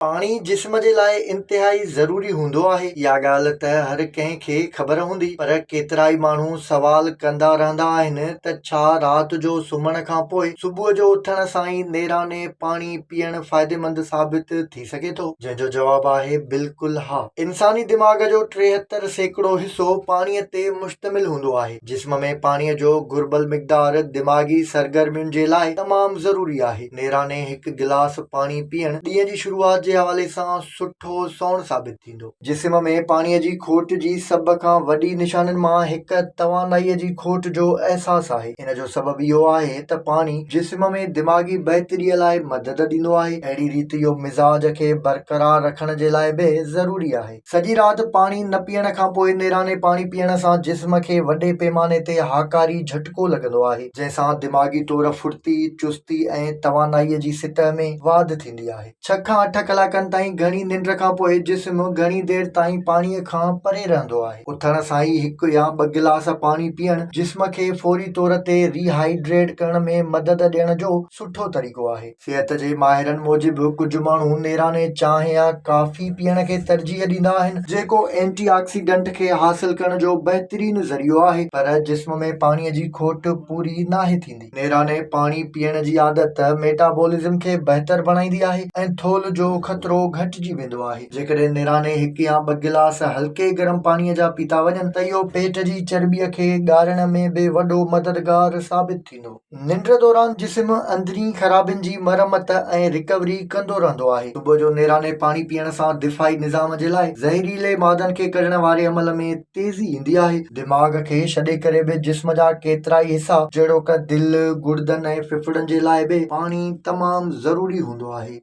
پاڻي جسم جي لاء انتهائي ضروري هوندو آهي. اها ڳالهه ته هر ڪنهن کي خبر هوندي پر ڪيترائي ماڻهو سوال ڪندا رهندا آهن ته ڇا رات جو سمهڻ کان پوء صبح جو اٿڻ سان ئي نيراني پاڻي پيئڻ فائديمند ثابت ٿي سگهي ٿو؟ جنهن جو جواب آهي بلڪل ها. انساني دماغ جو 73% حصو پاڻي تي مشتمل هوندو آهي. جسم ۾ پاڻي جو گهربل مقدار دماغي سرگرمين جي لاء تمام ضروري آهي. نيراني هڪ گلاس پاڻي پيئڻ ڏينهن جي شروعات جي حوالي سان سٺو سوڻ ثابت ٿيندو. جسم ۾ پاڻي جي کوٽ جي سڀ کان وڏي نشانين مان هڪ توانائي جي کوٽ جو احساس آهي. ان جو سبب اهو آهي ته پاڻي جسم ۾ دماغي بهتري لاء مدد ڏيندو آهي. اهڙي ريت اهو مزاج کي برقرار رکڻ جي لاء به ضروري آهي. سڄي رات پاڻي نه پيئڻ کانپوء نيراني پاڻي پيئڻ سان جسم کي وڏي پيماني تي هاڪاري جهٽڪو لڳندو آهي، جنهن سان دماغي طور ڦرتي، چستي ۽ توانائي جي سطح ۾ واڌ ٿيندي آهي. ڇهه کان اٺ ڪلاڪن تائين گهڻي ننڊ کانپوء جسم گهڻي دير تائين پاڻي کان پري رهندو آهي. اٿڻ سان ئي هڪ يا ٻه گلاس پاڻي پيئڻ جسم کي فوري طور تري هائيڊريٽ ڪرڻ ۾ مدد ڏيڻ جو سٺو طريقو آهي. صحت جي ماهرن موجب ڪجهه ماڻهو نيراني چانهه يا ڪافي پيئڻ کي ترجيح ڏيندا آهن، جيڪو اينٽي آڪسيڊنٽ کي حاصل ڪرڻ جو بهترين ذريعو آهي، پر جسم ۾ پاڻي جي کوٽ پوري ناهي ٿيندي. نيراني پاڻي پيئڻ جي عادت ميٽابولزم کي بهتر بڻائيندي آهي ۽ ٿولهه جو خطرو گهٽجي ويندو آهي. جيڪڏهن نيراني هڪ يا ٻه گلاس هلڪي گرم پاڻي جا پيتا وڃن ته اهو پيٽ جي چرٻي کي ڳارڻ ۾ به وڏو مددگار ثابت ٿيندو. ننڊ دوران جسم اندرين خرابين جي مرمت ۽ ريڪوري ڪندو رهندو آهي. صبح جو نيراني پاڻي پيئڻ سان دفاعي نظام جي لاء زهريلي مادن کي ڪڍڻ واري عمل ۾ تيزي ايندي آهي. دماغ کي ڇڏي ڪري به جسم جا ڪيترائي حصا جهڙوڪ دل، گڙدن ۽ ڦڦڙن جي لاء به پاڻي تمام ضروري هوندو آهي.